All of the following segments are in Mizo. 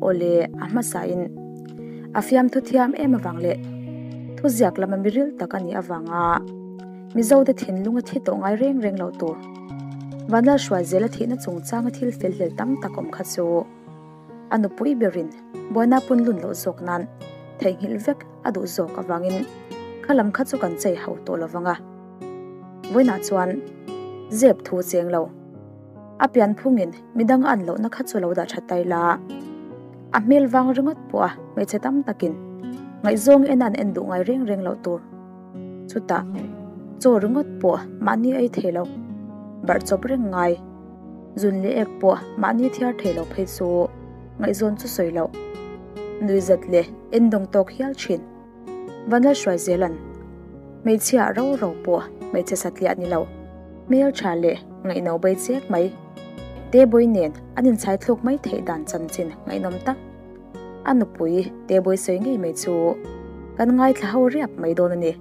Awle, a hmasain a fiamthu thiam em avang leh thuziak lama miril tak a nih avanga Mizote thinlung a thi tawh ngai reng reng lo tur Vanlal Hruaizela thihna chungchanga thil fel hlel tam tak awm kha chu a nupui berin buaina punlun loh zawk nan theihnghilh vek a duh zawk avangin kha lam kha chu kan chei ho tawh lo vang a. Vawiinah chuan zep thu cheng lo. A pian phungin midang a an lohna kha chu lo dah tha tai la. A hmel vang ringawt pawh a hmeichhe tam takin ngaihzawng en an en duh ngai reng reng loh tur. Chutah chaw ringawt pawh mahni ei thei lo, barh chawp reng ngai, zun leh ek pawh mahni thiar thei lo phei chu ngaihzawn chu sawi loh. Nuizat leh endawng tawk hial thin. Vanlalhruaizelan hmeichhia ro ro pawh hmeichhe satliah ni lo, hmeltha leh ngaihno bei chek mai. Tebawii nen an inchhai thluk mai theih dan chanchin ngaihnawm tak. A nupui Tebawii sawi ngei mai chu kan ngaithla ho riap mai dawn a ni.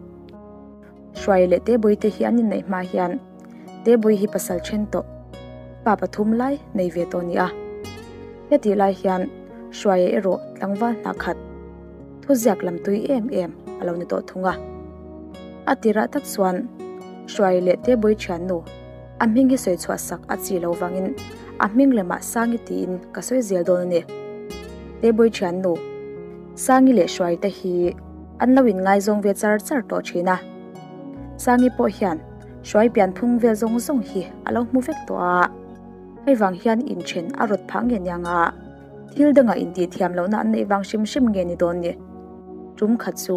Hruai leh Tebawii te hi an inneih hma hian Tebawii hi pasal then tawh pa pathum lai nei ve tawh a ni a. Hetih lai hian Hruaia erawh tlangval hna khat thuziak lam tui em em a lo ni tawh thung a. A tirah tak chuan Hruaia leh Tebawii thiannu a hming hi sawi chhuah sak a chi lo vangin a hming lemah Sangi tiin ka sawi zel dawn a ni. Tebawii thiannu Sangi leh Hruaia te hi an lo inngaizawng ve char char tawh thin a. Sangi pawh hian Hruai pianphung vel zawng zawng hi a lo hmu vek tawh a, hei vang hian inthen a rawt phah nge nia nga thil dangah intihthiam lohna an neih vang hrim hrim nge ni dawn ni. Tum khat chu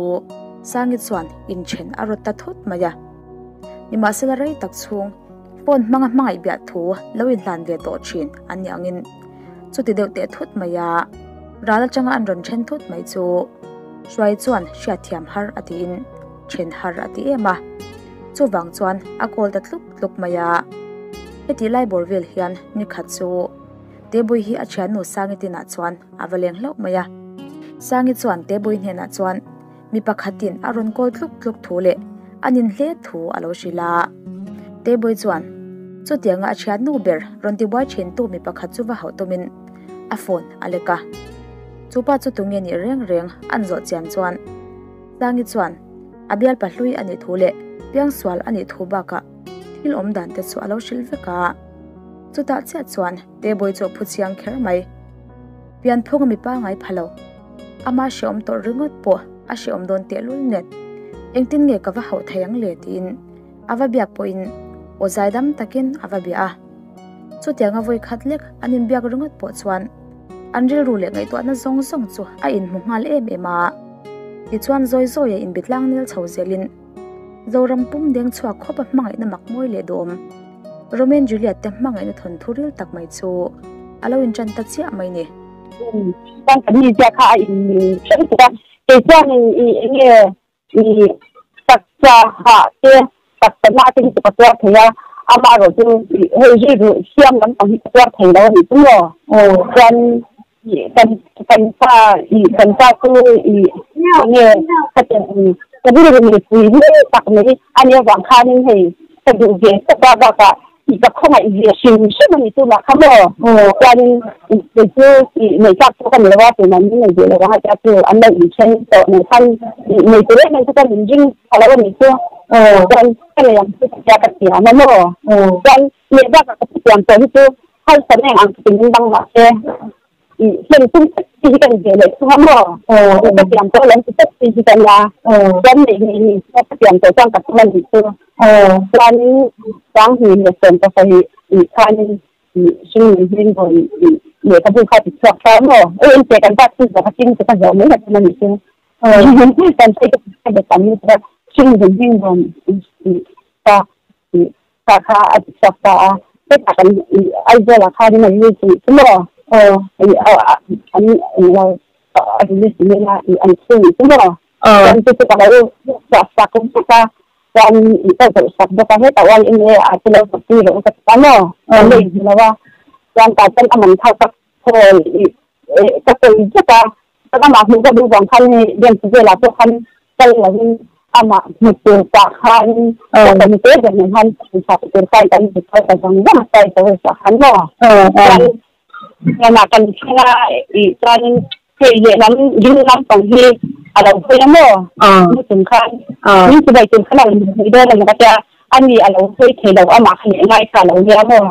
Sangi chuan inthen a rawt ta thut mai a. Nimahsela rei tak chhung phone hmanga hmangaih biah thu lo inhlan ve tawh thin an nih angin chuti deuh teh thut mai a, ral atanga an rawn then thut mai chu Hruai chuan hriatthiam har a tiin then har a ti em a, chuvang chuan a call ta tluk tluk mai a. Heti lai bawr vel hian nikhat chu Tebui hi a thiannu Sangi tinah chuan a va leng hlauh mai a. Sangi chuan Tebui hnenah chuan Mi pakhatin a rawn kawl tluk tluk thu leh a nin hle thu a lo hrilh a. Tebawii chuan chutianga a thiannu ber rawn tibuai thintu mi pakhat chu va hauh tumin a phone a lek a. Chu pa chu tunge nih reng reng an zawh chian chuan Sangi chuan a bial pahlui a nih thu leh piangsual a nih thu bakah thil awm dan te chu a lo hrilh vek a. Chutah chiah chuan Tebawii chu a phu chiang kher mai. Pianphunga mipa ngai pha lo. Ama hreawm tawrh ringawt pawh a hreawm dawn tehlul nen engtin nge ka va hauh thei ang le tiin a va biak pawhin aw zaidam takin a va bia a. Chutianga vawi khat lek an inbiak ringawt pawh chuan an rilru leh ngaihtuahna zawng zawng chu a inhmu nghal em em a. Tichuan zawi zawia inbitlang nel chho zelin Zoram pum deng chhuak khawp a hmangaihna mak mawi leh duhawm Romeo and Juliet te hmangaihna thawnthu ril tak mai chu a lo intan ta chiah mai ni. Chuan kan mizia kha a in hreng tuk a, kei chuan i eng nge i taksa hah te taksa na te hi chu ka tuar thei a, amaherawh chu hei rilru siam lampang hi ka tuar thei lo a nih chu maw. Chuan kan kan pa i kan pa chu i eng nge ka ka rilru mipui hle tak mai a nih avang khanin hei ka duh ve tawp a bakah Tih ka khawngaih ve hrim hrim a ni chu mah kha maw? Chuanin kei chu tih nei tlak pawh ka ni lo a, tunah min nei ve lo ang a tia chu an lo inthen tawh nei khan nei tur em em chu ka min ring pha lo a ni chu. Chuan ka nei ang chu ka tia ka thiam a maw? Chuan leh bakah ka thutiam tawh hi chu harsat eng ang chu min dang mah se. Heng tum tak chi hi kan ve leh thung a maw? Ka tiam tawh lam ti tak chi hi ka nia. Chuan nei nei ni ka tiam tawh chuan ka tum a nih chu. Chuanin Sanghnih leh Sawmpasarih nih khanin hring min hlim vawi lehkhabu kha ti chhuak ta maw? Eng eng kan bat chu zawh ka ching chu ka zawh mai la tum a nih chu. Kan sawi ka be tam lutuk a, hring min hlim vawi ta Kha kha a ti chhuak ta a, hetah kan Aizawlah khanin a release a nih chu maw? Aw an englo a release email a an chhung nih chu maw? Chuan chu chu ka lo chhuah sak vek a, chuan ka zawrh sak bawk a, hetah YMA ah te lo zawrh pui rawh u ka ti ta maw? Kan la inhmu lo a, chuan tah chuan a man thar ka khawl ka sawi vek a, ka amah hmuh ka duh vang khan hei bank velah pawh khan kal lovin amah hmu tur pah khan ka awm te ber nen khan pawisa tur khan kan inti thar ta vang vang a, sai pawisa khan maw chuan Zanah kan thleng a, ih chuanin hei lehlam ding lampang hi a lo hawi a maw? Mu chung khan min chibai tur khan a rawn hawi dawn a maw ka tia, ani a lo hawi thei lo, amah kha leh ngai kha a lo nia maw?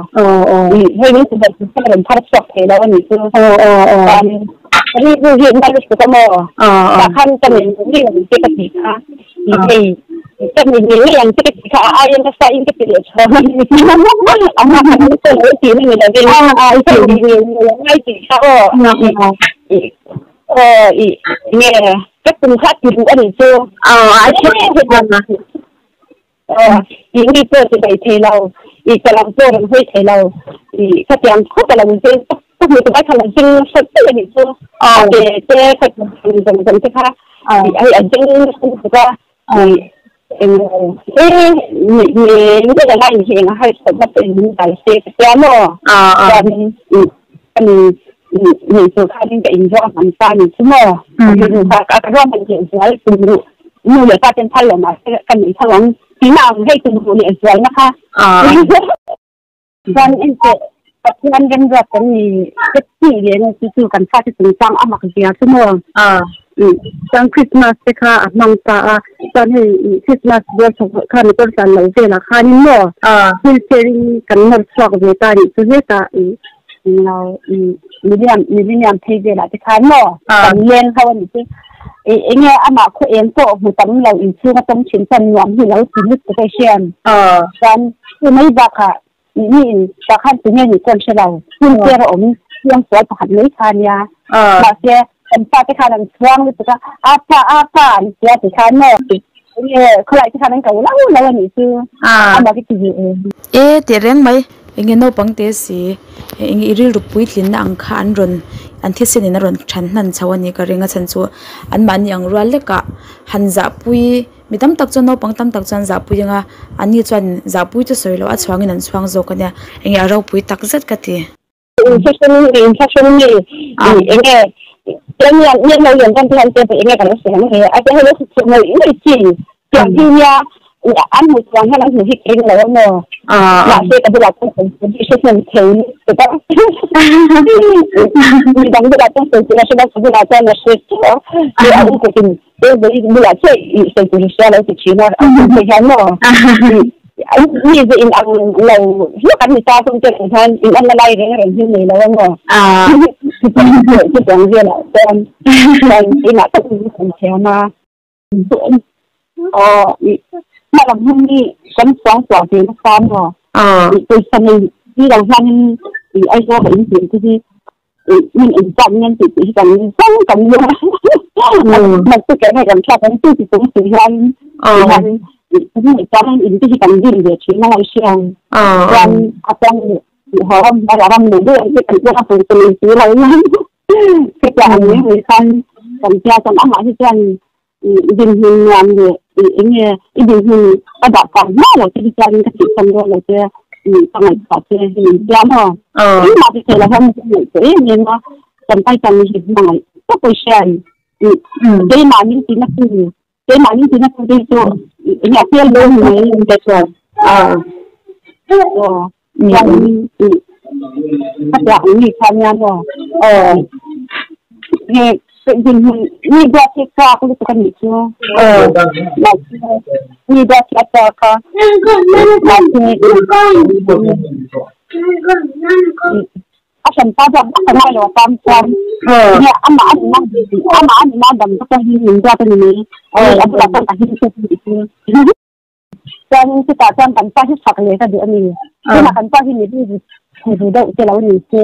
Ih hei min chibai tur khan a rawn phar chhuak thei lo a nih chu. Chuanin ka rilru hi a lutuk a maw? Tah khan ka nei ngei ang che ka tih kha, ih hei ka nei ngei ang che ka tih kha a aia nasa in ka ti leh chhawng a ni. Amah khan min sawi lo tih na ni lovin ka nei ngei ngei ang ngai tih kha aw ih aw ih nge ka tum kha a ti duh a nih chu. Aw, ih mi pawh ti daih thei lo, ih ka lam pawh rawn hawi thei lo, ih khatiang khawp a lo zeng tak tak mai tumah kha lo zeng nasa daih a nih chu. A ke te kha zawng zawng te kha ih hei a zeng nasa lutuk a, ih eng e nih nge nge la in hi eng a harsatna pawh in min dal se ka tia maw? Chuanin ih ka ni ih nei tur khanin ka inruah hman ta a nih chu maw? Ka ka ruahman leh zual tum ruh. Nu leh pa ten phal lo mahse ka nei tho ang tihna ang hei tum ruh leh zualna kha chuan enteh Pathian remruat kan ni ka tih leh nge chu chu kan fate chungchang a mak zia chu maw chuan Christmas te kha a hmang ta a chuan hei Christmas bawr chho kha motor tlan lo velah khanin maw wheelchair in kan nawr chhuak ve ta nih chu hetah Millennium phei velah te khan maw kan leng ho a nih chu. Eng nge amah khaw eng pawh hmu tam lo inchhung a tawng thin chuan nuam hi lo ti lutuk a hriam. Chuan chu mai bakah mi in tah khan tunge nih chuan hre lo. Wheelchair a awm chiang sual pakhat mai kha a nia. Mahse kan fate khan an chhuang lutuk a, apa apa an tia ti khan maw. Eng nge khawlai te khan an ko lo lo a nih chu amah hi ti ve em. E teh reng mai. Eng nge naupang te si eng nge i rilru puitlinna ang kha an rawn an thisen in a rawn than hnan chho a nih ka ring a chhan chu anmahni ang rual lekah han zahpui mi tam tak chuan naupang tam tak chuan zahpui anga anni chuan zahpui chu sawi loh a chhuangin an chhuang zawk a nia eng nge a ropui tak zet ka ti. Infection nge infection nge eng nge mian lo lian tan te hian te eng nge kan lo sawi ang he a te hei lo chhuk ngawih ngawih chi Tiang hi nia an hmuh chuang hian an hmuh hi ka ring lo a maw? Mahse ka bulah chuan sawi tur hi hre hnem thei lutuk a. Midang bulah chuan sawi tur a hre lo, ka bulah chuan a hre teuh a. He a u kawtin te vawi bulah chiah i sawi tur hi hria lo ti thin a, a hmuh theih hian maw? Mi ze in ang lo hlek an ni ta chung te ang hian in anna lai reng reng hi nei lo a maw? Chutiang velah chuan inah tak in kan thiam a. Aw hma lam hun hi kan chuang chhuah ve nasa maw? Pawisa nei si lo hianin ih Aizawl a in tih te hi ih min engzat nge an tih tih hi kan zawng kan nia mahse kei hei kan thlak ang tu ti chung si hian hian ih chuan in te hi kan rin ve thin a ngaihhria ang chuan a chuan ih haw ram a ram nei deuh ang hi kan chuan a pawisa nei si lo hian Chutiang ang mai mai khan kan tia chuan amah hi chuan dinhmun nuam leh eng nge i dinhmun a dah kang hma lo te hi chuan ka tih chhan dawn lo che ka ngaihtuah che hi min tia maw? Engmah ti thei lo hian ka ngaihtuah em em a, kan paitang hi hmangaih tawp i hriat keimah min ti na tu keimah min ti na tu te hi chu eng nge a hmel dawn mai te chuan aw. Khatiang ang mi kha nia maw? Aw. He dinhmun mi duat hi chak lutuk a nih chu. Aw. Mahse mi duat hi a chak a. Mahse a hran pa duat vak a ngai lo a tan chuan enge amah a nuna amah a nuna dam te pawh hi min duat a ni mai. A bulah chuan ka him tawk a nih chu. Chuanin chutah chuan kan pa hi fak leh ka duh a ni. Tunah kan pa hi mi rilru ru deuh te lo ni se,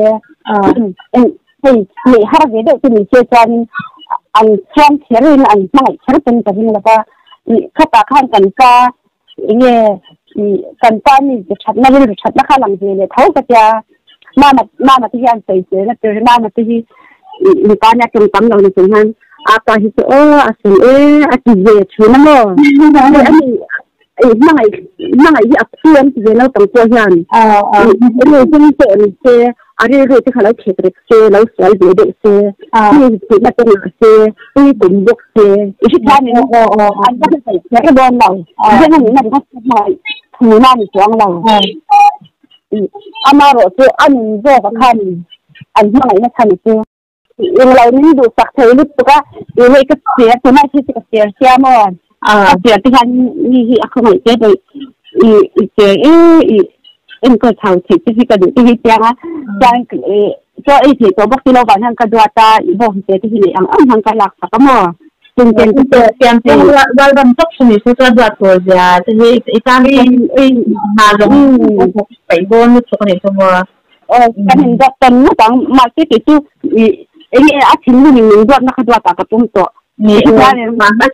hei neih har ve deuh te ni se chuanin an chhuang kherin an hmangaih kher pawn ka ring lo va. Khatah khan kan pa enge kan pa mi thatna rilru thatna kha lang ve leh tho ka tia. Mama mama te hian sawiselna tur mama te hi mipa nia tawng tam lo ni chung hian apa hi chu aw a sawi e a ti ve thin a maw ani hmangaih hmangaih hi a phu an ti ve naupang pawh hian enge hming pawh ni se a rilru te kha lo khek rek se lo sual ve deuh se mi theihna te ngah se pui tum bawk se i hrethiam em an va hmangaih kher dawn lo heng a nihna ringawt hmangaih phuna ni chuang lo. Amaherawh chu a nun zawk a khan An hmangaihna chhan chu englo min duhsak thei lutuk a, i hei ka cher tunah hi chu ka cher sia maw? Ka cher te hian mi hi a khawngaih te pawh i i cher e i enkawl chho theih te hi ka duh te hi chiang a, chuan i chaw ei theih tawh bawk si lo vang hian ka duat a, i bawk te te hi neih ang ang hian ka lak sak a maw? Chung chen te chu siam phei rual ban tawp chu ni se chuan duat tur zia te hi i tan chuan hna zawng thawk peih dawn lutuk a nih chu maw? Aw kan in duat tawn ngawt ang mahse kei chu ih eng nge a thinlung in min duatna kha duatah ka tum tawh. Ni e a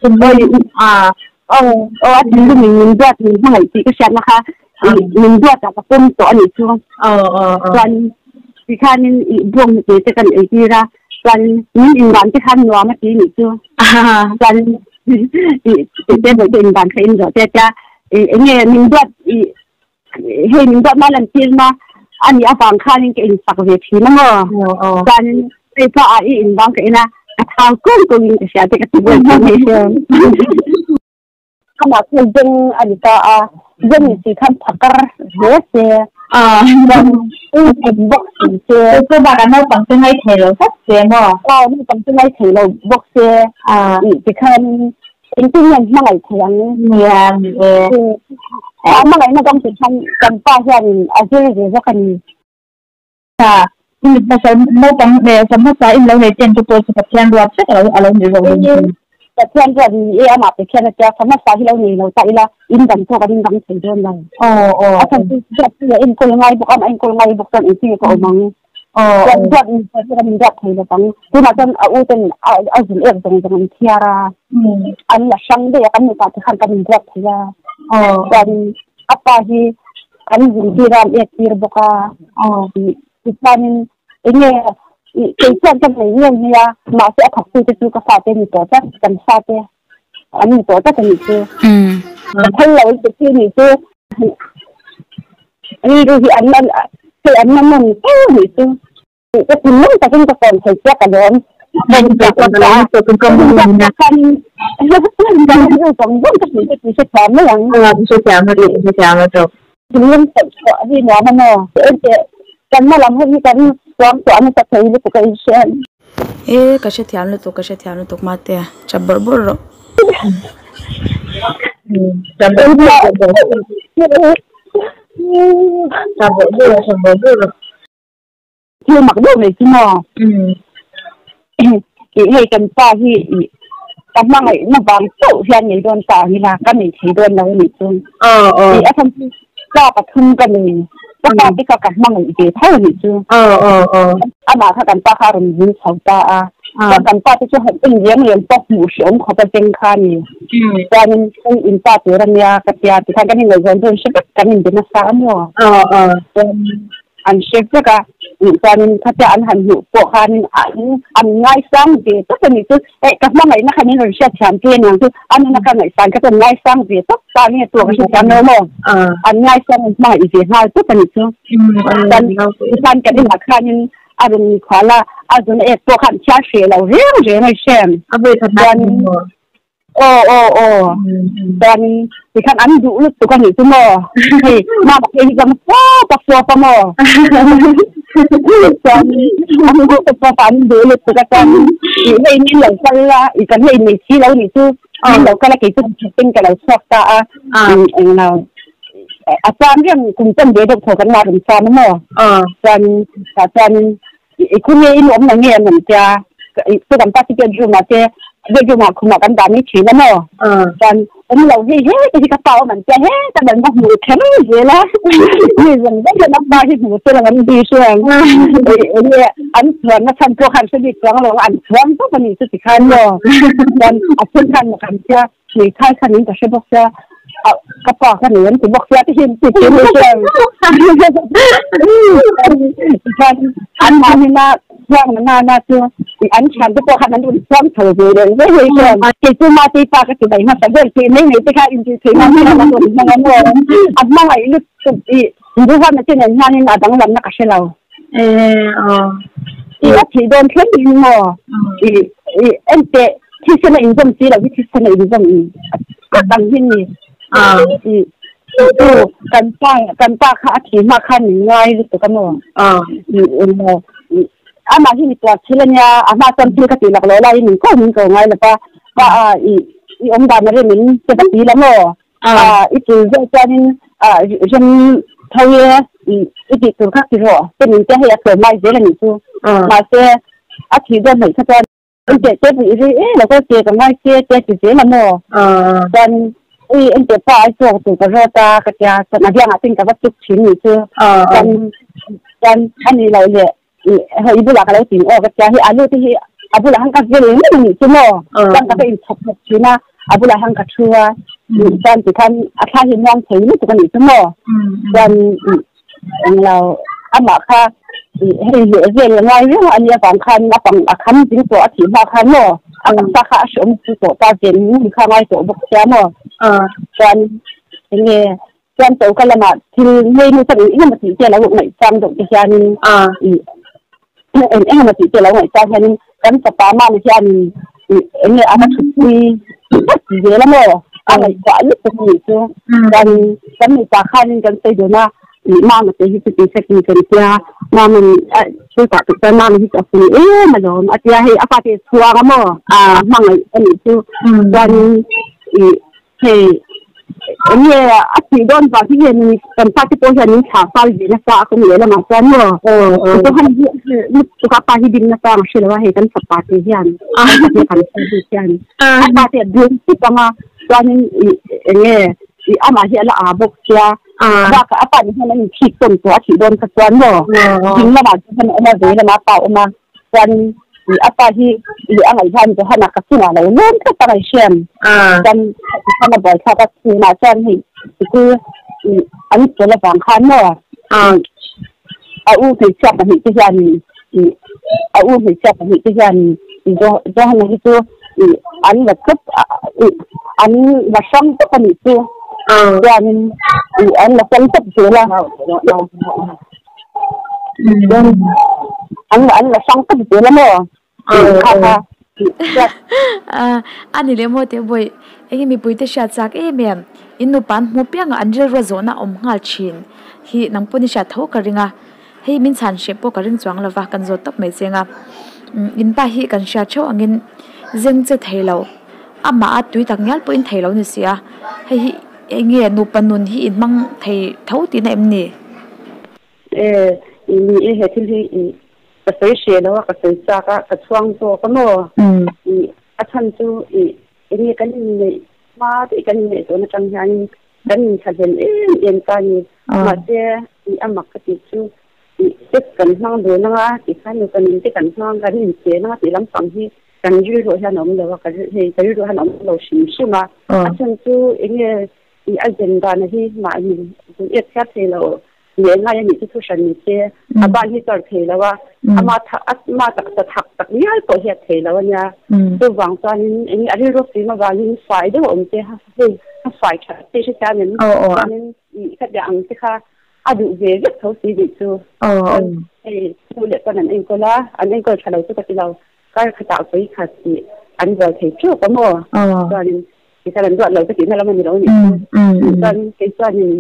thinlung a. Aw aw a thinlung in min duat min hmangaih tih ka hriatna kha ih min duatah ka pawm tawh a nih chu. Aw aw aw. Chuan tikhanin ih bawnghnute te kan ei tir a chuan min indan te khan nuam a ti nih chu. Chuan ih tete bawihte indan kha in zawh te a tia ih eng nge min duat ih Hei min duat mai lan tir na a nih avang khanin ka insak ve thin a maw? Chuanin hei pawh ah i inbang ka en a, ka thau kung kungin ka hria te ka ti buai thin hei hi. Amah chu zeng a ni ta a, zeng ni si khan phakar hle se, chuan in bawk si se. Chu bakah naupang te ngai thei lo tlat se maw? Aw, naupang te ngai thei lo bawk se, tikhanin Engtin nge an hmangaih thei ang? Nia, ni e. A hmangaihna dang tih khan kan pa hian a zir ve zawk a ni. Tha, i mit hmasa naupang leh sam hmasa in lo nei ten chu pawh chu Pathian ruat vek alo alo ni zawk dawn chu. Pathian ruat ni e, amah Pathian a tia, sam hmasa hi lo nei lo ta ila in dang pawh kan in dang thei dawn lo. Aw aw. A chhan chu duat chu a enkawl ngai bawk a, amah enkawl ngai bawk chuan engtin nge ka awm ang? Duat duat in chuan kan induat thei lo ang. Tunah chuan a u ten a zun ek zawng zawng an thiar a, an la hrang daih a, kan nupa te khan kan induat thei a. Chuan a pa hi kan zun tir a, an ek tir bawk a. Tichuanin enge kei chuan ka nei ngei mai a, mahse a thawktu te chu ka fate ni tawh tlat, kan fate an ni tawh tlat a nih chu. Ka phal lo te chu nih chu. Rilru hi an hei an la nawn fo a nih chu. Ka thinlung takin ka kawm thei chiah ka lawm. Kawm chiah ka lawm. Ka rilru zawng zawng ka hmuh te tih hrethiam mai ang. Hrethiam a tih hrethiam a tawp. Thinlung sawi chhuah hi nuam a maw? Engteh kan hma lam hun hi kan tuam tuah nasa thei lutuk a inhriat. E ka hrethiam lutuk ka hrethiam lutuk mate tap bawrh bawrh rawh. Tap bawrh bawrh tap bawrh bawrh tap bawrh bawrh. Thil mak deuh mai chu maw? Ih hei kan pa hi ih ka hmangaihna vang chauh hian nei dawn ta ang ila ka nei thei dawn lo a nih chu. Ih a chhan chu pa pathum ka nei ka pa te kha ka hmangaih ve tho a nih chu. Amah kha kan pa kha a rawn zin chho ta a, chuan kan pa te chu han en riang riang pawh hmuh hreawm khawp a zeng kha a ni. Chuanin hei in pa tur a nia ka tia tikhan kan inngaihzawn dawn hre vek kan inbe nasa a maw? Chuan An hre vek a, chuanin khatia an han hmuh pawh khanin an an ngaisang ve tawp a nih chu. Eh, ka hmangaihna khan in rawn hriatthiam te aniang chu, a nuna ka ngaihsan kha chuan ngaisang ve tawp ta nge tur ka hrethiam lo maw? An ngaisang an hmangaih ve nghal tawp a nih chu. Chuan tichuan kan inah khanin a rawn khual a, a zun ek pawh khan chhiar hreh lo reng reng a i hrem. Chuanin Aw aw aw chuan tikhan an duh lutuk a nih chu maw hei mama phei hi chuan fawp a fawp a maw chuan an fawp a fawp a an duh lutuk a chuan ih hei min lo kal a ih kan hei nei si lo nih chu min lo kal a kei chu thawkin ka lo chhuak ta a ih englo a chuan reng kum chen ve deuh tho kan la rawn chuan a maw chuan tah chuanin I khum nge i nuam na nge an rawn tia, chu kan pa chu bedroom ah te bedroom ah khumah kan dah mai thin a maw? Chuan awm lo hei he te hi ka pa awm an tia he ka dan va hmuh kher zel a, mi zawng zawng hian a pa hi hmu se lang an ti hriang eng nge an chuan na chhan pawh khan hre bik chuang lo an chuang tawp a nih chu tikhan maw? Chuan a then khan maw kan tia Hmeithai khan in ka hre bawk sia, ka pa kha nei an ti bawk sia te hi an ti thin mai chuan chuan an mahni na chuang na na na chu an thian te pawh khan an rawn chuang chho ve leh ve hei chuan kei chu mate pa ka ti mai hmasa ber tih mai mai te kha intih theih nan chuan a rawn hmang a maw a hmangaih lutuk i Duhana te nen hianin a danglamna ka hre lo. I a thih dawn thleng in maw? I i enteh thisen a inzawm si lo hi thisen a inzawm tak ang hi ni. I chu kan pa kan pa kha a thih hma khan min ngai lutuk a maw? I eng maw? Amah hi mi tuar thil ania, a hma chuan thil ka tih laklawh laiin min ko min ko ngai lo va, pa a i i awm dan a rem in che va ti la maw? A i tul zawh chuanin a rem tho e i i tih tur kha ti rawh te min tia hei a tlawm lai zel a nih chu. Mahse a thih dawn hnaih kha chuan Enteh te pawh i rei em a ka che ka ngai che te a ti zel a maw? Chuan ui enteh pa ai chhuak tur ka zawt a ka tia chuan a biangah ten ka va chuk thin nih chu chuan chuan a nih loh leh hei i bulah ka lo ting aw ka tia hei alu te hi a bulah khan ka vel eng eng a nih chu maw? Chuan ka va inchhawp hnawk thin a a bulah khan ka thu a chuan tikhan a thla hi muang thei lutuk a nih chu maw? Chuan Englo, amah kha hei leh vel a ngai viau a nih avang khan a pang a kham ding tawh a thih hma khan maw a taksa kha a hreawm chu tawh ta ven ngun kha ngai tawh bawk sia maw chuan enge chuan choka lamah thil ngei nu chuan eng engemaw tih te a lo ngaihchang deuh te hianin ih eng engemaw tih te a lo ngaihchang hianin kan fapa mama hianin ih enge a va thutpui zel a maw a ngaihtuah lutuk a nih chu chuan kan mipa khanin kan sawi dun a ih mama te hi chuti seki kan tia mamin chutah te chuan mama hi chu a pui em alawm a tia hei a fate a chhuang a maw a hmangaih a nih chu chuanin ih Hei, enge a tih dawn vang hi nge ni kan fate pawh hian min thlah fal ve nasa a kawng leh lamah chuan maw Johan hi lutuk a pa hi ding nasa ang a hre lo a hei kan fapa te hian kan fapa hian a pa te a bial tip ang a chuanin ih enge ih amah hi a la aa bawk sia bakah a pa nih hian a inthik tawn tawh a thih dawn kha chuan maw ding lamah Johan a awm a vei lamah a pa a awm a. Chuan i a pa hi i a ngaih hian Johanna ka chungah lo lawm tlat a ngaih hriam. Chuan Johanna buaithlak a chhunah chuan hei sikul i an chawl avang khan maw a u hmeichhia pahnih te hian i a u hmeichhia pahnih te hian i Johanna hi chu i an la tawp i an la hrang tawp a nih chu. Chuanin i an la hrang tawp zel a. An an la hrang tawp zel a maw? Kha kha A ni leh maw teh vawi enge mipuite hriat chak em em in nupa an hmuh piangah an rilru zawhna awm nghal thin hi nang pawhin i hriat tho ka ring a hei min chhan hreh pawh ka ring chuang lova kan zawt tawp mai cheng a in pa hi kan hriat theuh angin zeng che thei lo amah a tui tak ngial pawhin thei lo ni si a hei hi enge nupa nun hi in hmang thei tho tihna em ni? E, ni e, he thil hi ka sawi hre lo a, ka sawi chak a, ka chhuang zawk a maw? I, a chhan chu i enge kan inneih hma daih kan inneih tawhna atang hianin kan inthlahlel em em ta a ni. Mahse, i a mak ka tih chu i step kan hmang dun anga tikhan nupa nun te kan hmang kan inchen anga tih lampang hi kan rilruah hian a awm lo a, ka hei ka rilruah hian a awm lo hrim hrim a. A chhan chu enge i a zen dana hi mahni zun et chhiar thei lo Leh ngai a nih chu thu hran ni se, a ban hi chawr thei lo a, ama ama taksa thak tak ngial pawh hi a thei lo a nia. Chuvang chuanin eng a rilru fim avangin fai deuh a awm te hei a fai that te hre thiam em? Chuanin ih ka biak ang te kha a duh ve vek tho si tih chu. Chuan hei nu leh pawn an enkawl a, an enkawl tha lo chu ka ti lo, kar khatah vawi khat tih an bual thei teuh ka maw? Chuanin Tikhan an duat lo ka tihna lam a ni lo a nih chu. Chuan kei chuanin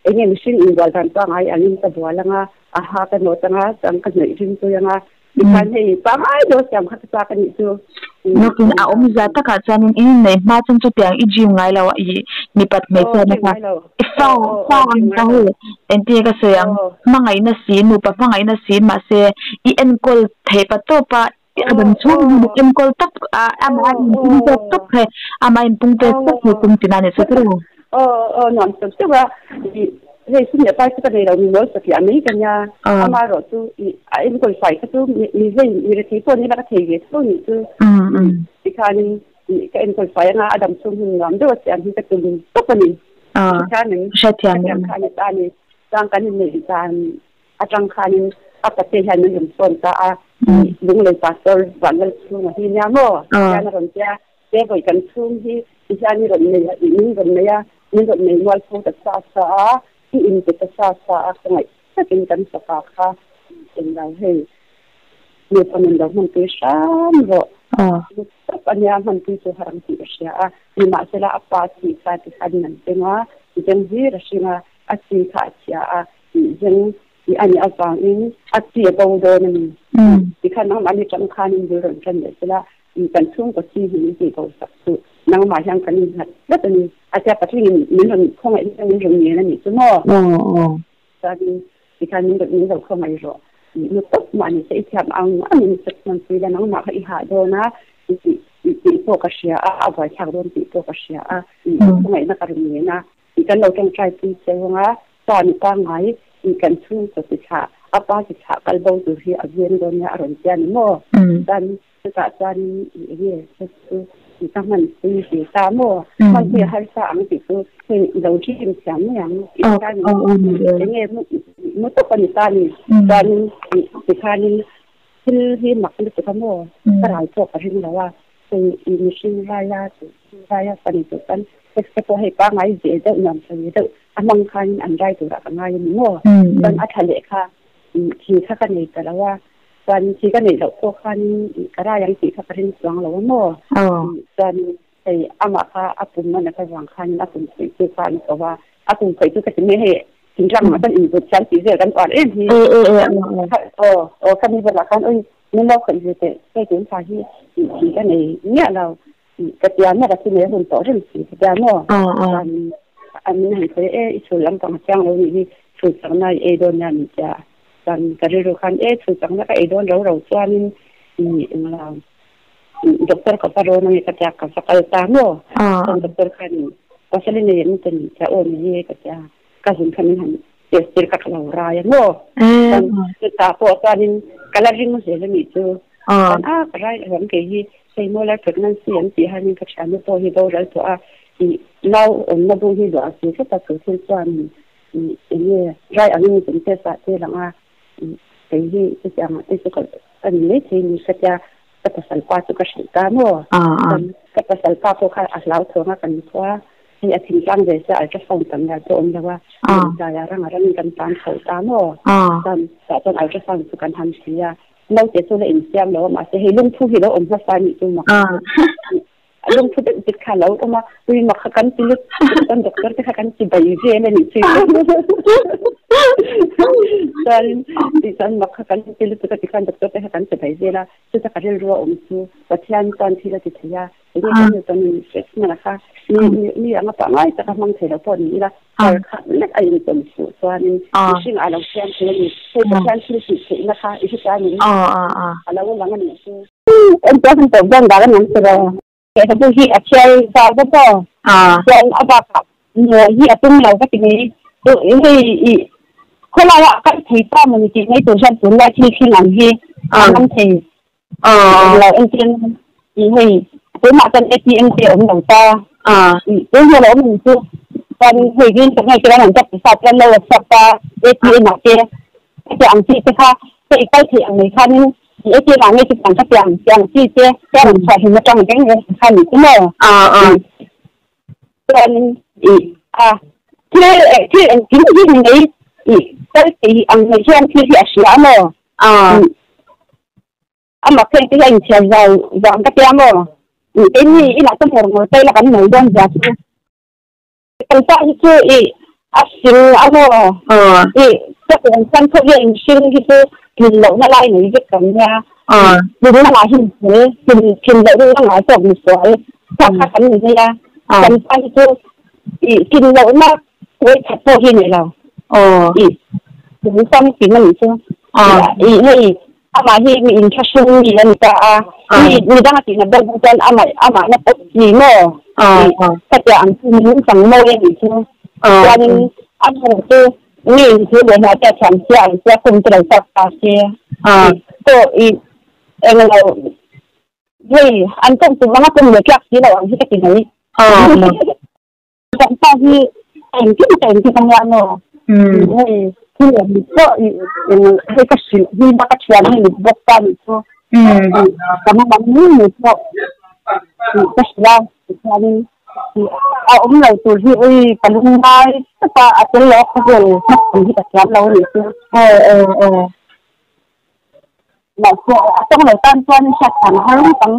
eng nge mihring inbual dan pangngai angin ka bual anga, a ha ka nawt anga, chuan ka hnawih ringtui anga, tikhan hei pangngai deuh siam kha ka chak a nih chu. Nakin a awmzia takah chuanin i inneih hma chuan chutiang i gym ngai lo a, i mipat hmeichhiatna kha i fau fau ang kha hei engtin nge ka sawi ang, hmangaihna si, nupa hmangaihna si mahse i enkawl theih pa tawp a, A dam chhung hi mit enkawl tawp a, amah a inpung tawp tawp kha amah a inpung tawp tawp hi kum tina a ni chu tiraw? Aw aw nuam sawm sawm a, ih hei sum leh pai chu ka nei lo mi mawl satliah mai ka nia, amaherawh chu ih a enkawl fai kha chu mi hei mi rethei pawh ni ila ka thei ve tho nih chu tikhanin ih ka enkawl fai anga a dam chhung hun nuam deuh a siam hi ka tum tawp a ni. Tikhanin hrethiam kha a ni ta a ni, chuan kan inneih dan Atang khanin a pate hian min rawn phone ta a, Lunglei Pastor Vanlal chhunga hi nia maw? Hian a rawn tia, He vawi kan chhung hi ti hian i rawn nei a, min rawn nei a, min rawn nei mual pho ta sa sa a, i inpe ta sa sa a, ka ngaih takin kan fapa kha englo hei nupa nun lo hmanpui hram rawh. Tawp a nia hmanpui chu har ang tih ka hria a, nimahsela a pa chi kha ti khan an cheng a, zeng hlir a hring a, a chi kha a chhia a, Zeng I ani avangin a chi a bo dawn a ni. Tikhan nangmahni tang khanin bul rawn tan leh sela, kan chhungkaw chi hi min tih bo sak suh. Nangmah hian kan innghat tlat a ni. A tia patlingin min rawn khawngaih na min rawn ngen a nih chu maw? Chuanin tikhan min rawn min lo khawngaih rawh. Nu tawp mah ni se i thiam ang ang in sex hmanpui la, nangmah kha i hah dawn a tih pawh ka hria a, a buaithlak dawn tih pawh ka hria a, khawngaihna ka rawn ngen a. Kan lo tawngtai pui che vang a, pa ni pangngai kan chhungkaw chi thlah, a pa chi thlah kal bo tur hi a veng dawn nia a rawn tia ni maw? Chuan chutah chuanin enge chu ka hmanpui ve ta maw? Hmanpui a harsa ang tih chu hei lo dream thiam mai ang tih khan enge mu tawp a ni ta ni. Chuanin tikhanin thil hi mak lutuk a maw? Ka ral pawh ka ring lo a. Hei i mihring laia laia ka ni tur chuan sex te pawh hei pangngai ve deuh nuam sawi deuh a hmang khanin an rai turah ka ngai a ni maw? Chuan a tha leh kha thi kha ka nei ta lo a, chuan thi ka neih loh pawh khanin ka rai ang tih kha ka ring chuang lo a maw? Chuan hei amah kha a pum a nat avang khanin a pum khawih chu kha a ni ko a, a pum khawih chu ka ti mai hei thingtlang ah chuan inzut thiam tih vel kan uar em hi. Aw aw ka ni bulah khan ui Min lo khawih ve teh, hei tun thla hi tih ka nei miah lo, ka tia maw ka thi mai hun tawh reng si ka tia maw? Chuan a min han sawi e, i chhul lampang a chiang lo nih hi, chhul chakna i ei dawn nia min tia. Chuan ka rilru khan e chhul chakna ka ei dawn ro ro chuanin englo doctor ka va rawn ange ka tia ka va kal ta maw? Chuan doctor khan pasal i nei em te min tia aw ni e ka tia. Ka zun kha min han test tir kha ka lo rai a maw? Chuan chutah pawh chuanin ka la ring zel a nih chu. Chuan a ka rai lo ang kei hi hei molar pregnancy an tih hianin ka thiannu pawh hi boral tawh a, ih nau awmna bung hi luah si tlat a chu thil chuan ih eng nge rai angin kan test ah te lang a, ih kei hi chutiang ah te chu ka ka ni maithei ni ka tia ka pasal pa chu ka hrilh ta maw? Chuan ka pasal pa pawh kha a hlauthawng a kan khua Hei a thingtlang ve sia ultrasound tam vel pawh awm lo a, tlaiah rang a rangin kan tan chho ta maw? Chuan tah chuan ultrasound chu kan han hria a, naute chu la insiam lo a mahse hei lungphu hi lo awm hmasa a nih chu mak lungphu deuh bik kha a lo awm a, ui mak kha kan ti lut chuan doctor te kha kan ti bai vel a nih chu chuan tichuan mak kha kan ti lutuk a tikhan doctor te kha kan ti bai vel a, chuta ka rilru a awm chu Pathian chuan thil a ti thei a. Enge kan ni chuan in sex hman a kha mi mi anga pangngai taka hmang thei lo pawh ni ila kar khat lek a intawn fuh chuanin mihring ah a lo siam thei a ni. Hei Pathian thil tih theihna kha i hre ta a ni a lo lang a nih chu. Engtia kan tawp dawn dah kan awm tawh lo. Lehkhabu hi a chhiar zau bawk aw. Chuan a bakah maw hi a tum lo ka ti mai. Hei i khawlai ah kal thei ta maw ni tih mai tur hian tunlai thil thleng ang hi a awm thei. Lo entir i hei tunah chuan ATM te a awm lo ta tun hian a awm ang chu chuan hei green tak ngei chuan an tap sa chuan lo whatsapp a ATM ah te hetiang ang chi te kha hei kal theih ang mai khanin i ATM ah ngei chu tiang kha tiang tiang chi te chuan an chhuah hlim atang reng reng kha ni chu maw chuanin i a thil thil engkim hi ni mai i kal theih ang mai hian thil hi a hria a maw A mak thei te hi a inchhiar zau vang ka tia maw? Keini inah te ngawr ngawr te ila kan nei dawn zia chu. Kan pa hi chu i a hring a maw? I ka pian chhan pawh hi a inhring hi chu tlin lohna lai nei vek kan nia. Tlinna ngah hi misual, tlin lohna ngah zawk misual kha kha kan ni mai a. Kan pa hi chu i tlin lohna kawi khat pawh hi nei lo. I tlin famkim a nih chu. I hei Amah hi mi inthlahrung mi a ni ta a, mi mi dang a tihna deuh bawk chuan amah amah na pawp chi maw? Khatiang ang chu min chang mawi a nih chu. Chuanin a hnu chu mi in thu leh hna te a thiam sia ang sia kum te lo chak ta se. Pawh i englo hei an tawng tum anga pum leh tlak si lo ang hi ka ti mai. Kan pa hi engkim ka engkim a nia maw? Hei thil leh mit pawh hei ka hrilh hi na ka thian hi mit bawk ta nih chu. Ka mamang mai mai pawh ka hrilh a tichuanin a awm lo tur hi ui ka lungngai tawp a, a tel lo a khawvel hmachhawn hi ka thiam lo a nih chu. Mahse a tawng lo tan chuan hriat thiam a har ngawt ang.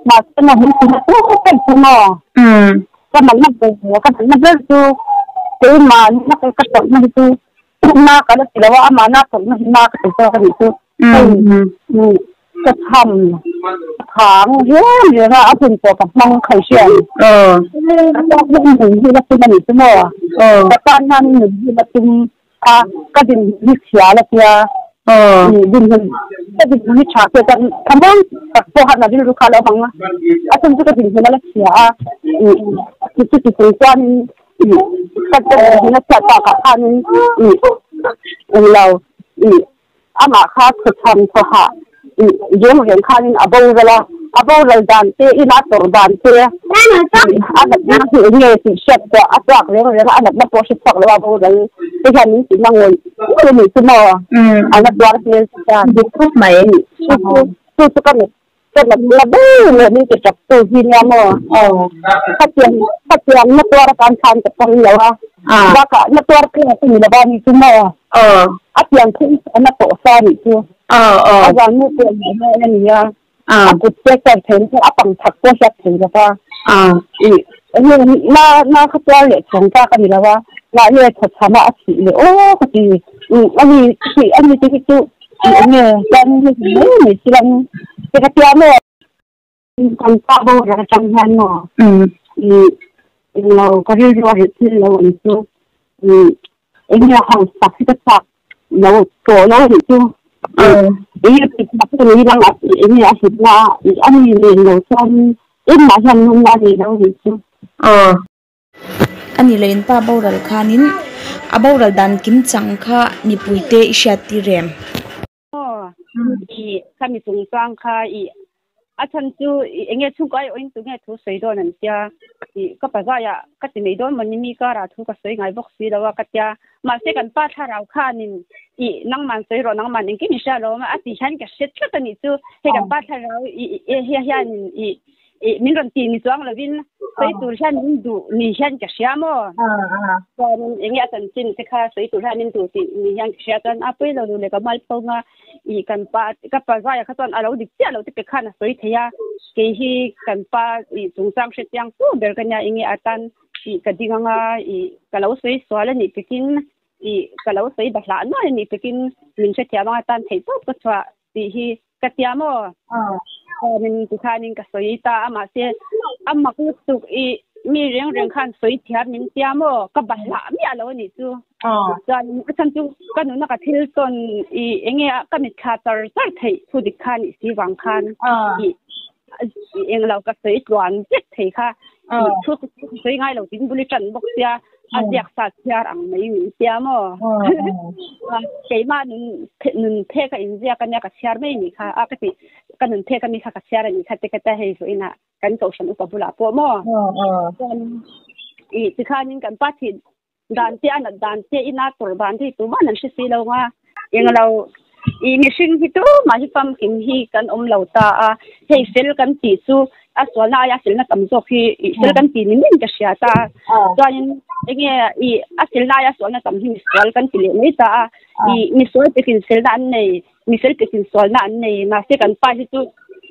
Mahse maw min ti na tuk tuk chu maw. Ka manna ber ka manna ber chu keimah na ka tawrhna hi chu Na ka la ti lo a, amah na tawrhna hi na ka ti zawk a nih chu. Hei ka cham thang reng reng a, a hun pawh ka hmang kha i hriat. Ka tan hian nun hi la tum a nih chu maw? Ka tan hian nun hi la tum a, ka dinhmun hi chhia la tia dinhmun ka dinhmun hi tha se chuan tha mawi tak pawh khan a rilru kha a lo hmang a, a chhan chu ka dinhmun a la chhia a, chuti chung chuanin ka dinhmun a chhiat bakah khanin englo Amah kha thawchham thawhah reng reng khanin a boral a, a boral dan te, ina tawrh dan te, a natna hi eng nge tih hriat pawh a chhuak reng reng a, a natna pawh hre chhuak lo a boral te hian min tih na ngawih ngawih a nih chu maw, a na tuar hmel te hian. Dik khawp mai. Chu chu ka mit ka natna ber leh min ti tap tu hi nia maw? Khatiang khatiang na tuar atan khan ka pawm lo a, bakah na tuar tlak a ni lo a nih chu maw? A pian phei a na tawh sa nih chu. A zan mu pawh a hmel a ni a, a kut te chuan thei na a pang chak pawh hriat thei lo va. Na na kha tuar leh chhawng tlak a ni lo a, mahni a thawchham a a thih leh aw ka ti. Ani ani te hi chu Enge chuan hei mai mai chuan te ka tia maw kan pa bo ral atang hian maw englo ka rilru a rih thil lo ang chu enge house tak hi ka chak lo tawh lo anih chu enge tih tak ka nei lang enge a hlut na a ni nen lo chuan engmah hian nunna a nei lo anih chu. A nih leh in pa boral khanin a boral dan kim chang kha mipuite i hriat tir em? Aw, i khami chungchang kha i a chhan chu i enge chhungkaw ai awin tunge thu sawi dawn an tia i ka pazaiah ka ti mai dawn mawni mi karah thu ka sawi ngai bawk si lo a ka tia mahse kan pa thlarau khanin i nangman sawi rawh nangman engkim i hria lo a ti hian ka hre tlat a nih chu hei kan pa thlarau i hianin i I min rawn ti ni chuang lovin sawi tur hian min duh ni hian ka hria maw? Chuanin enge a chanchin te kha sawi tur hian min duh tih ni hian ka hria chuan a pawi lo lu leh ka malphawnga i kan pa ka pa zaia kha chuan a lo dik chiah lo te pe khan a sawi thei a kei hi kan pa i chungchang hre chiang fu ber ka nia enge atan i ka ding anga i ka lo sawi sual a nih pekin i ka lo sawi bahlah nuai a nih pekin min hrethiam anga tan theih tawp ka chhuah tih hi ka tia maw? Chuanin tikhanin ka sawi ta a, mahse a mak lutuk i mi reng reng khan sawi thiam min tia maw? Ka bahlah miah lo a nih chu. Chuan a chhan chu ka nuna ka thil tawn i enge a ka mitthla char char theih thu dik kha nih si vang khan i englo ka sawi tluan vek thei kha thu sawi ngai lo tin bul i tan bawk sia a ziak sa chhiar ang mai min tia maw keimah nun nun phek a inziak ania ka chhiar mai ni kha a ka ti ka nun phek ami kha ka chhiar ani kha te ka ta hei vawiin ah kan kohhran upa bulah pawh maw chuan i tikhanin kan pa thih dan te a nat dan te ina tawrh dan te hi tumah an hre si lo nga englo i mihring hi tumah hi famkim hi kan awm lo ta a hei fel kan tih chu a sualna aia felna tam zawk hi i fel kan ti ni min ka hria ta a chuanin enge i a felna aia sualna tam hi misual kan ti leh mai ta a i misual pekin felna an nei mifel pekin sualna an nei mahse kan pa hi chu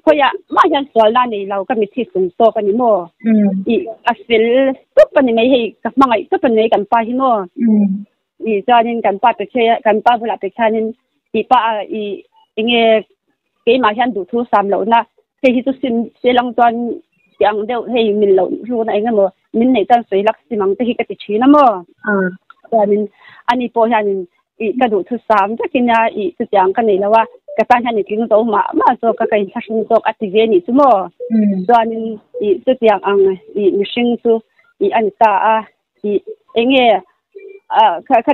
khawiah mah hian sualna a nei lo ka mitthi chung tawk a ni maw i a fel tawp a ni mai hei ka hmangaih tawp a ni mai kan pa hi maw i chuanin kan pa pe kan pa bulah pe khianin tih pah a i enge keimah hian duhthu sam lohna hei hi chu sim se lang chuan ti ang deuh hei mil loh runa eng emaw min neih chuan sawi lak sim ang te hi ka ti thin a maw chuanin ani pawh hianin i ka duhthu sam vekin a i chutiang ka nei lo a ka tan hian i tling zo mah mah zawk a ka inthlahrung zawk a ti ve anih chu maw chuanin i chutiang ang i mihring chu i a ni ta a I enge kha kha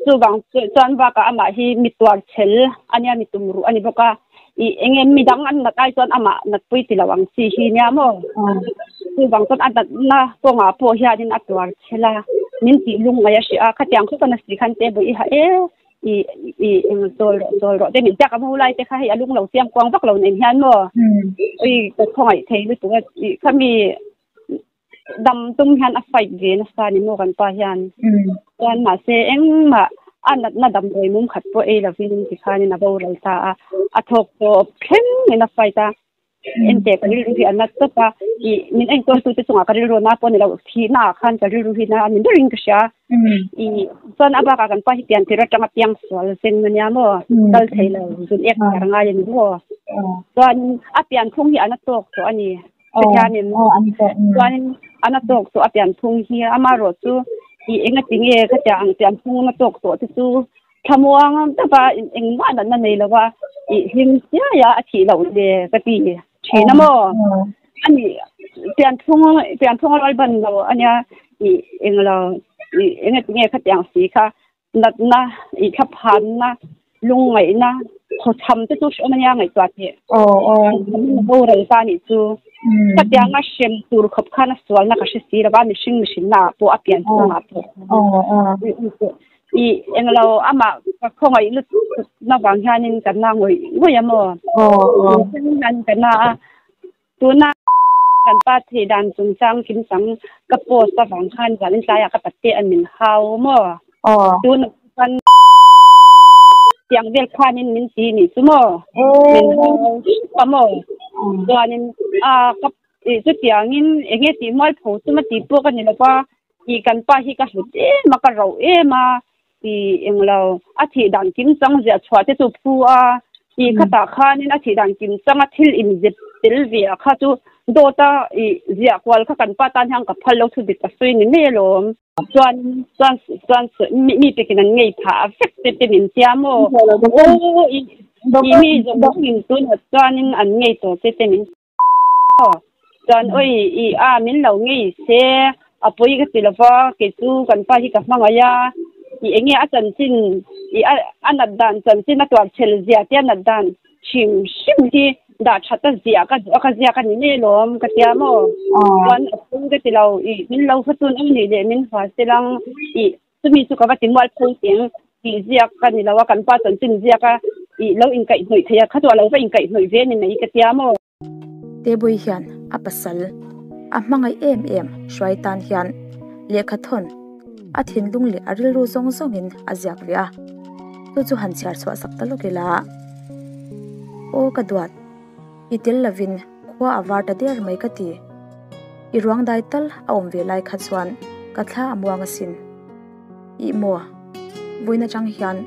chuvang chuan bakah amah hi mi tuar chhel a nia mi tum ruh a ni bawk a i enge mi dang an nat ai chuan amah natpui ti lo ang chi hi nia maw chuvang chuan a natna kawngah pawh hianin a tuar chhel a min tih lung mai a hria a khatiang khawp a na si khan te bawih i ha e i i eng chawl rawh chawl rawh te min biak a mu lai te kha hei a lung lo chiang kuang vak lo nen hian maw ui ka khawngaih thei lutuk a i khami dam tum hian a fight ve nasa ni maw kan pa hian chuan mahse engmah a natna damdawi mum khat pawh ei lovin tikhanin a boral ta a a thawk tawp thleng in a fight a. Ente ka rilru hi a na tawp a, i min enkawl tute chungah ka rilru na pawh a ni lo, thihna ah khan ka rilru hi na a ni berin ka hria. I chuan a bakah kan pa hi pian tir atanga piang sual zeng a nia maw, kal thei lo zun ek kher ngai a ni maw. Chuan a pian phung hi a na tawk tawh a ni, hrethianin chuanin a na tawk tawh a pian phung hi amaherawh chu i engatinge khatiang ang pian phung na tawk tawh te chu Thlamuang deuha engmah natna nei lova i hlim chiai a, a thih loh le ka ti thin a maw? Ani pianphung pianphung a rual ban lo a nia i englo i enge tinge khatiang si kha natna i thlaphanna lungngaihna khawchham te chu hreawm a nia ngaihtuah teh boral ta nih chu khatianga hrem tur khawp khan a sualna ka hre si lova mihring mihrinna ah pawh a pianphung ah pawh. I englo amah ka khawngaih lutuk na vang hianin ka na ngawih ngawih a maw? Tun hian ka na a, tuna kan pa thei dan chungchang kimchang ka post avang khan zanin tlaiah ka pate a min hau maw? Tunah chuan tiang vel khanin min ti nih chu maw? Min hau hrep a maw? Chuanin a ka chutiangin enge tih mualpho chuma tih pawh ka ni lo va. I kan pa hi ka hlut em a, ka rauh em a, i englo a thih dan kim chang ziah chhuah te chu phu a, i khatah khanin a thih dan kim changa thil inzep tel ve a kha chu dawta i ziah kual kha kan pa tan hian ka phal lo thu dik ka sawi ni mai alawm. Chuan chuan chuan mi pekin an ngei phah vek te te min tia maw? Aw i mi zawng zawngin tunah chuanin an ngei tawh te te min. Chuan awi i a min lo ngei se a pawi ka ti lova kei chu kan pa hi ka hmangaih a i enge a chanchin i a a nat dan chanchin a tuar chhel zia te a nat dan hrim hrim hi dah that a ziah ka duh a ka ziak a ni mai alawm ka tia maw chuan a pawi ka ti lo i min lo hawtun awm nih leh min hua selang i Chumi chu ka va ti mual pho teng tih ziak ka ni lo a, kan pa chanchin ziak a ih lo inkaihhnawih thei a, kha chu a lo va inkaihhnawih ve ni mai ka tia maw? Tebui hian a pasal a hmangaih em em hruai tan hian lehkha thawn a thinlung leh a rilru zawng zawngin a ziak ve a, chu chu han chhiar chhuah sak ta lawk ila. Aw ka duat, i tel lovin khua a var ta der mai ka ti. I ruang dai tal a awm ve lai kha chuan ka thla a muang asin. Ih maw? Vawiin atang hian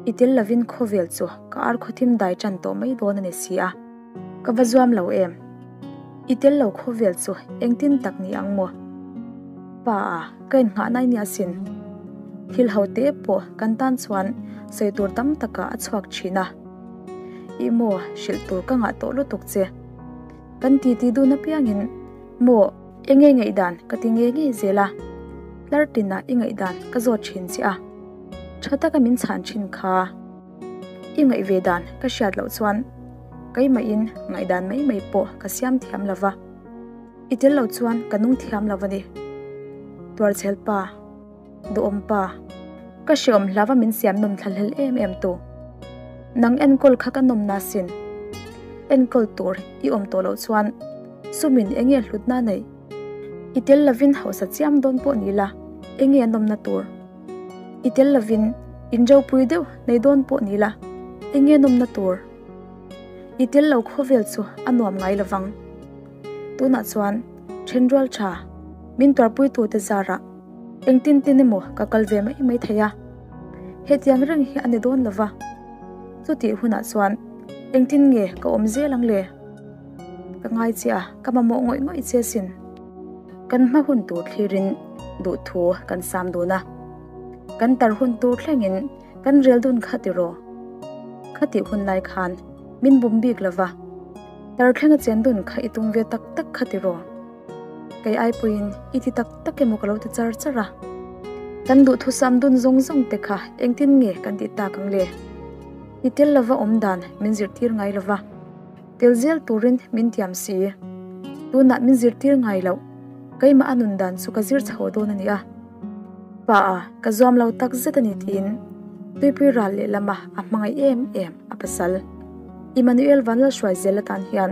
i tel lovin khawvel chu ka ar khawthim dai tan tawh mai dawn a ni si a, ka va zuam lo em? I tel lo khawvel chu engtin tak ni ang maw? Pa a, ka innghah nai nia sin. Thil ho te pawh kan tan chuan sawi tur tam takah a chhuak thin a. Ih maw, hrilh tur ka ngah tawh lutuk che. Kan titi dun apiangin maw enge ngaihdan ka ti nge ngei zel a, tlar tinah i ngaihdan ka zawt thin che a, tha taka min chhan thin kha i ngaih ve dan ka hriat loh chuan keimahin ngaihdan mai mai pawh ka siam thiam lo va, i tel lo chuan ka nung thiam lo a ni. Tuarchhel pa, duhawm pa, ka hreawm hlava min siam nawm thla hlel em em tu. Nang enkawl kha ka nawmna sin. Enkawl tur i awm tawh loh chuan sumin enge hlutna neih? I tel lovin hausa chiam dawn pawh ni la, enge nawmna tur? I tel lovin inropui deuh nei dawn pawh ni la, enge nawmna tur? I tel lo khawvel chu a nuam ngai lovang. Tunah chuan thenrual tha min tuarpuitute zarah engtin tin emaw ka kal ve mai mai thei a, hetiang reng hi a ni dawn lova, chutih hunah chuan engtin nge ka awm zel ang le? Ka ngai che a, ka mamawh ngawih ngawih che sin. Kan hma hun tur thlirin duhthu kan sam dun a, kan tar hun tur thlengin kan rel dun kha tiraw? Khatih hun lai khan min bum bik lova, tar thlenga chen dun kha i tum ve tak tak kha tiraw? Kei ai pawhin i ti tak tak emaw ka lo ti char char a. Kan duhthusam dun zawng zawng te kha engtin nge kan tih tak ang le? I tel lova awm dan min zirtir ngai lova, tel zel turin min tiam si. Tunah min zirtir ngai loh, keimah a nun dan chu ka zir chho dawn a ni a. Pa a, ka zuam lo tak zet a ni tiin Tuipui ral lehlama a hmangaih em em a pasal. Immanuel Vanlalhruai zel atan hian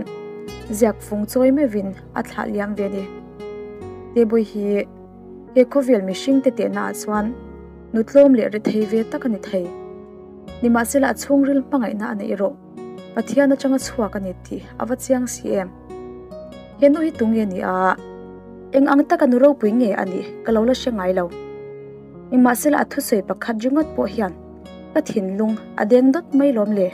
ziak fung chawi meuhin a thlah liam ve a ni. Tebui hi he khawvel mihring te tehna ah chuan nutlawm leh rethei ve tak a ni thei. Nimahsela a chhungril hmangaihna a neih erawh Pathian atanga chhuak a ni tih a va chiang si em. He nu hi tunge ni a, eng ang taka nu ropui nge a nih ka lo la hre ngai lo. Nimahsela a thusawi pakhat ringawt pawh hian ka thinlung a deng dawt mai lawm le.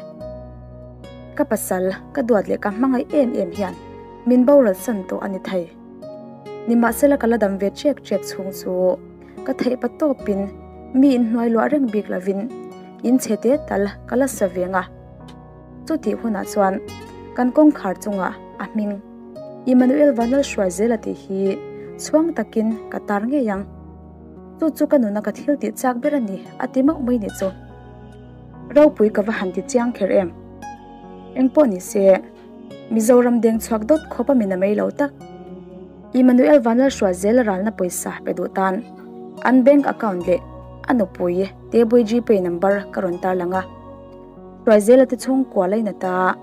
Ka pasal, ka duat leh ka hmangaih em em hian min boral san tawh a ni thei. Nimahsela ka la dam ve chek chek chhung chu ka theih pa tawpin mi inhnuai luah reng bik lovin in chhe te tal ka la sa veng a. Chutih hunah chuan kan kawngkhar chungah a hming Emmanuel Vanlalhruaizela tih hi chhuang takin ka tar ngei ang. Chu chu ka nuna ka thil tih chak ber a ni a ti mauh mai ni chu. Ropui ka va han ti chiang kher em. Engpawh ni se Mizoram deng chhuak dawt khawp a min a mei lo tak. Emmanuel Vanlalhruaizela ralna pawisa pe duh tan an bank account leh a nupui Tebui Gpay number ka rawn tarlang a. Hruaizela te chhungkua lainata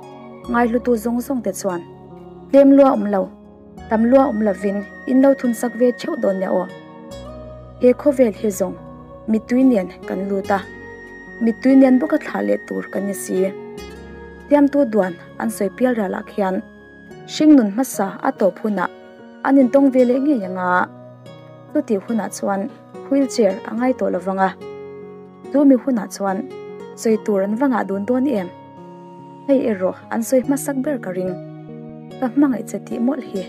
ngaihlutu zawng zawng te chuan tlem lua awm lo, tam lua awm lovin in lo thun sak ve theuh dawn nia aw. He khawvel hi zawng mittui nen kan lut a, mittui nen bawka thlah leh tur kan ni si. Siamtu duan an sawi pial rialah khian hringnun hmasa a tawp hunah an intawng ve leh ngei ang a, chutih hunah chuan wheelchair a ngai tawh lovang a. Chu mi hunah chuan sawi tur an va ngah dun dawn em? Hei erawh an sawi hmasak ber ka ring. Ka hmangaih che tih mawlh hi.